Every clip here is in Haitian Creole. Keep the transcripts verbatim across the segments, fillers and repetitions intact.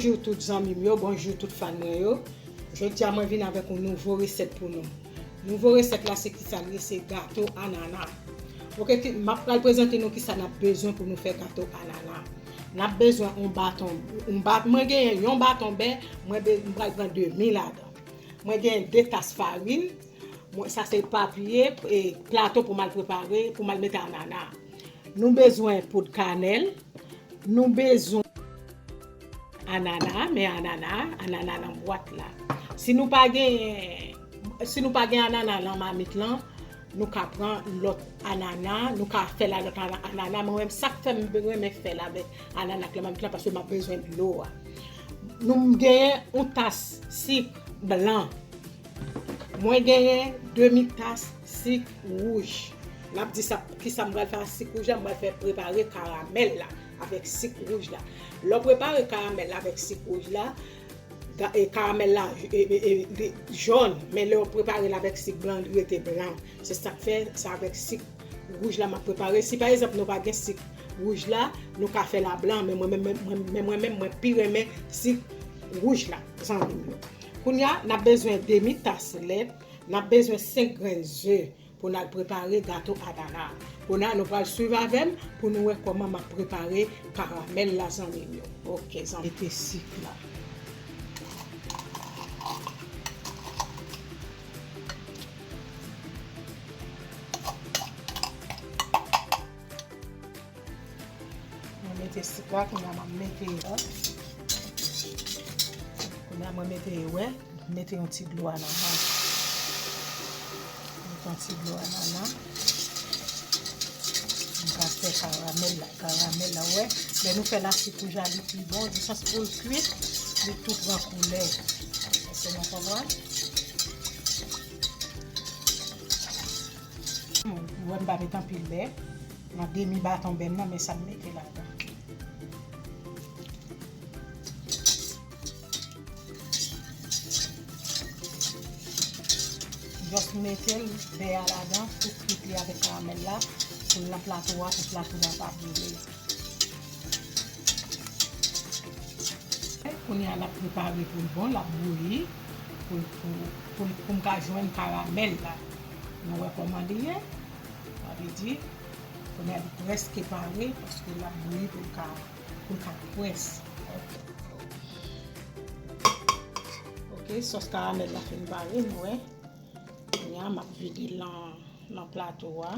Bonjou tout zanmi m yo, bonjou tout fan mwen yo. Jodi a mwen vin avèk yon nouvo resèt pou nou. Nouvo resèt la se kisa l ye? Se gato anana. Oke, m ap pral prezante nou kisa n ap bezwen pou nou fè gato anana. N ap bezwen yon baton, yon ba, mwen genyen yon baton bè, mwen be, m pral pran demi ladan. Mwen genyen de tas farin, mwen, sa se papye, e, plato pou m al prepare, pou m al mete anana. Nou bezwen poud kanèl, nou bezwen anana, men anana, anana nan bwat la. Si nou pa gen, si nou pa gen anana nan mamit lan, nou ka pran lòt anana, nou ka fè l a lòt ana-, anana. Mwen menm, sa k fè m renmen fè l avèk anana k nan mamit lan, paske m ap bezwen dlo a. Nou genyen yon tas sik blan. Mwen genyen demi tas sik wouj. N ap di sa, kisa m pral fè ak sik wouj la, m pral fè prepare karamèl la avèk sik wouj la. Lè w prepare karamèl la avèk sik wouj la, ga-, e, karamèl la, e, e, e, li jòn, men lè w prepare l avèk sik blan, li rete blan. Se sa k fè, se avèk sik wouj la m ap prepare. Si pa egzanp nou pa gen sik wouj la, nou ka fè l a blan, men mwen menm, mwen, men mwen menm, mwen pi renmen sik wouj la, zanmi m yo. Kounye a, n ap bezwen demi tas lèt, n ap bezwen senk grenn ze pou n al prepare gato anana. Kounye a, nou pral swiv avè m pou nou wè kòman m ap prepare karamèl la, zanmi m yo. Oke, zanmi. Mete sik la. Mwen mete sik la, kounye a mwen mete, kounye a mwen mete, wè, mete yon ti dlo anana. Mete yon ti dlo anana. M ka fè karamèl la, karamèl la, wè. Lè nou fè l a sik wouj la, li pi bon, li sans pou l kuit, li tou pran koulè. Èske nou konprann? Ou wè m pa met anpil lè. Nan demi baton bè m nan, men sa m mete ladan. Just mete l, bè a ladan, pou kwit li avèk karamèl la, pou l nan plato a, pou plato a pa boule. Kounye a, l ap prepare pou l bon, l ap bouyi, pou, pou, pou, pou m ka jwenn karamèl la. Nou wè kòman li ye? Sa vle di, kounye a li prèske pare, paske l ap bouyi pou l ka, pou l ka près. Oke, sòs karamèl la fin pare, nou wè. Kounye a, m ap vide l nan, nan plato a.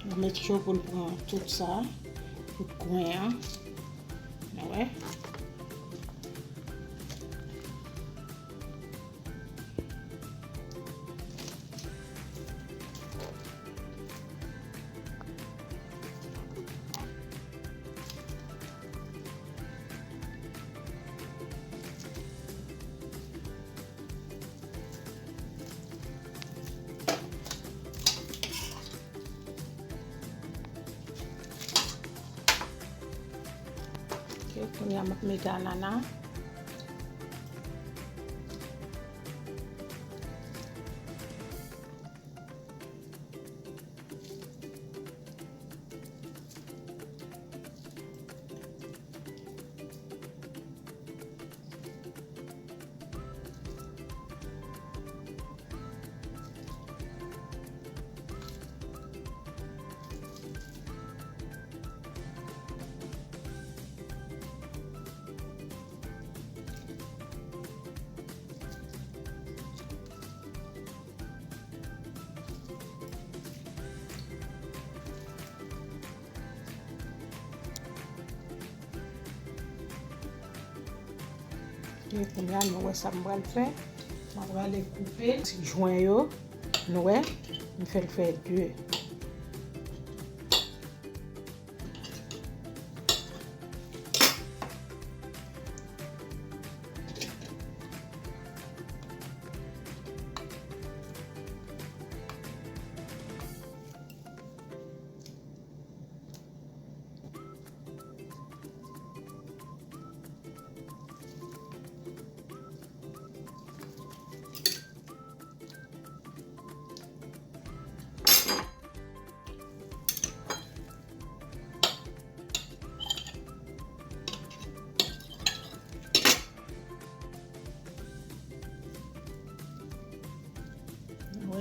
Nou met cho pou l pran tout sa, tout kwen an. Nou wè? Ok, kounye a m ap mete anana. E kounye a, nou wè sa m pral fè. M pral koupe ti jwen yo. Nou wè, m fè l fè de.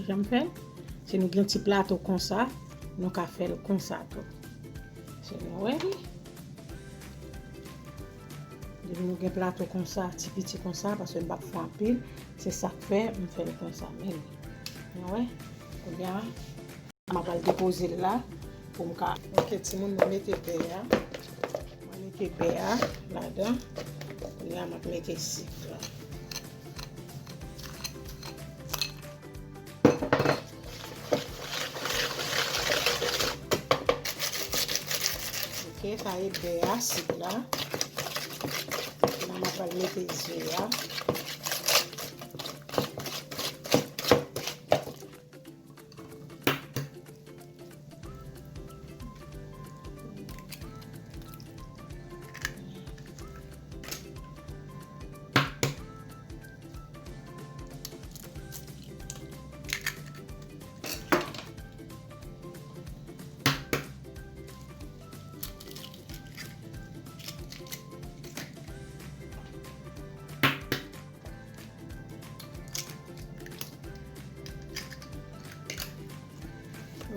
Jan m fè l, si nou gen ti plato konsa, nou ka fè l konsa tou. Si nou wè li, depi nou gen plato konsa, ti piti konsa, paske m p ap fè anpil, se sa k fè m fè l konsa. Men, nou wè, kounye a, m ap al depoze l la pou m ka. Ok, timoun, mwen mete bè a. Mwen mete bè a ladan. Kounye a, m ap mete sik la. Ok, sa e bè a, sik la. La, m ap al mete ze a.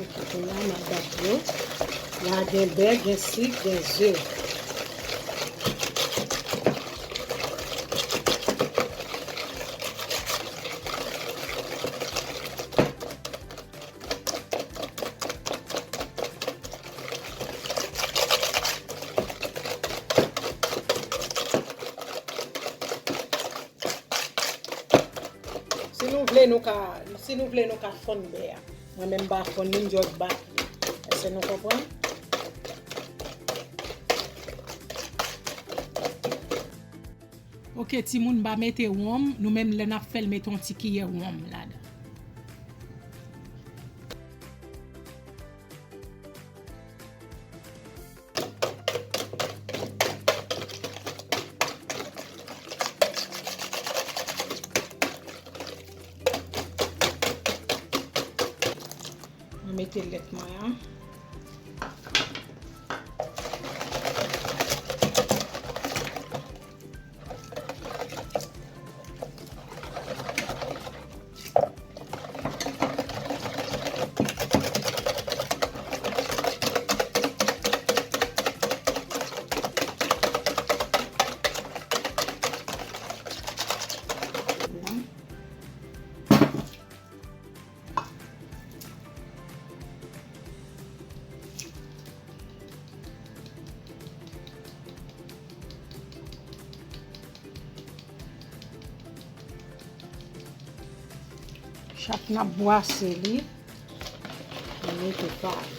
Ok, kounye a m ap bat yo. La gen bè, gen sik, gen ze. Si nou vle, nou ka, si nou vle, nou ka fonn bè a. Mwen menm, m pa fonn li, m just bat li. Èske nou konprann? Ok, timoun, m pa mete wonm. Nou menm, lè n ap fè l, mete yon ti kiyè wonm ladan. Mwen mete lèt mwen an. Chak n ap bwase li, nou mete farin.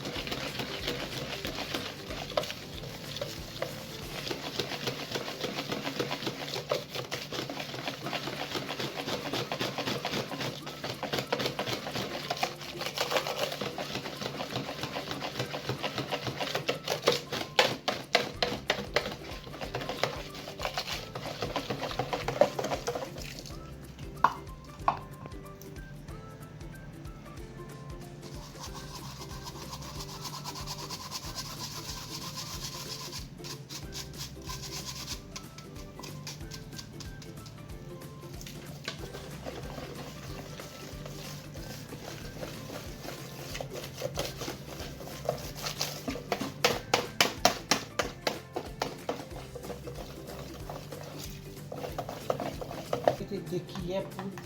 Mete de kiyè poud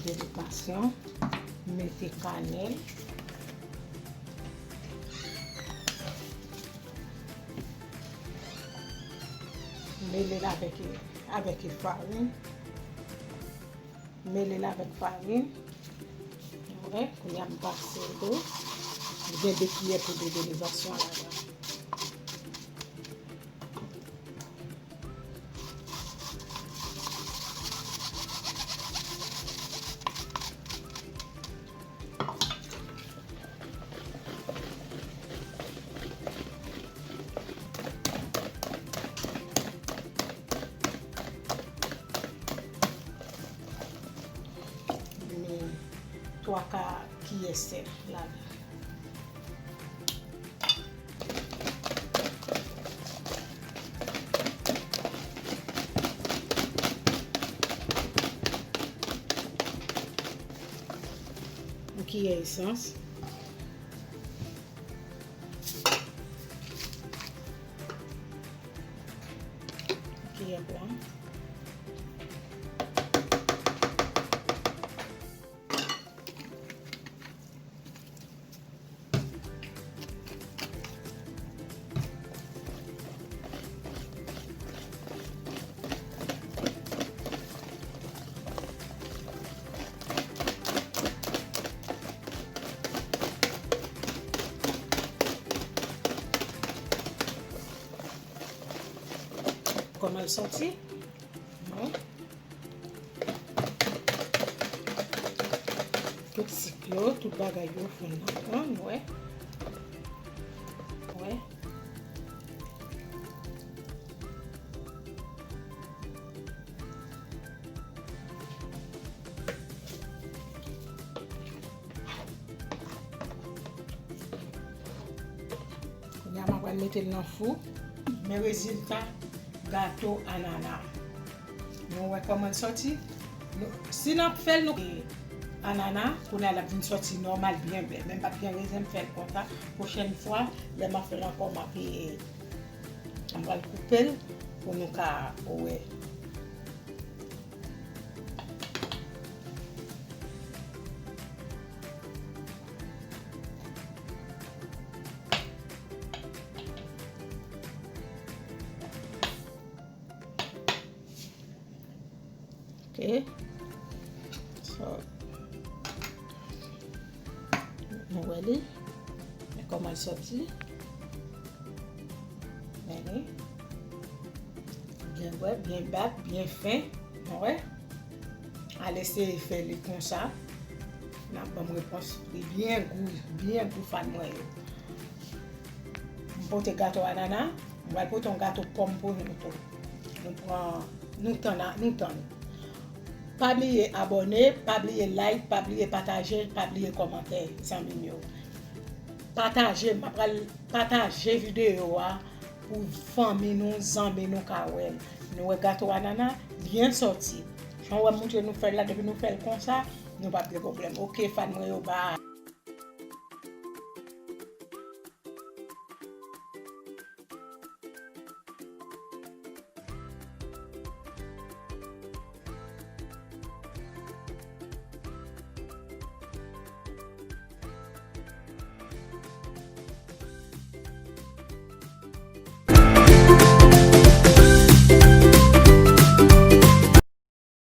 de lokasyon. Mete kanèl. Mele l avèk, avèk farin. Mele l avèk farin. Ou wè, kounye a m pase l tou. Li gen de kiyè poud de lokasyon ladan. Men twa ka kiyè sèl ladan. Kiyè esans. Kiyè blan. Kòman l soti? Non. Tout sik yo, tout bagay yo fonn nan pan, nou wè. Wè. Kounye a, m ap pral mete l nan fou. Men rezilta gato anana. Nou wè kòman l soti. Nou, si n ap fè l, nou, anana, kounye a l ap vin soti nòmal, byen bèl. Men m pa t gen rezèn fè l konsa. Pwochèn fwa, lè m ap fè l ankò, m ap, e, m pral koupe l pou nou ka wè. Ok. So, nou wè li. Men kòman l soti. Men li. Byen wè, byen bat, byen fen. Nou wè. Al eseye fè li konsa. N ap ban m repons li byen gou, byen gou fan mwen yo. M pote gato anana, m pral pote yon gato pòm pou nou tou. Nou pran, nou tann, nou tann. Pa bliye abòne, pa bliye like, pa bliye pataje, pa bliye kòmante, zanmi m yo. Pataje, m ap pral pataje videyo a pou fanmi nou, zanmi nou ka wè l. Nou wè gato anana byen sòti. Jan w wè m moutre nou fè l la, depi nou fè l konsa, nou p ap gen pwoblèm. Ok, fan mwen yo, bye.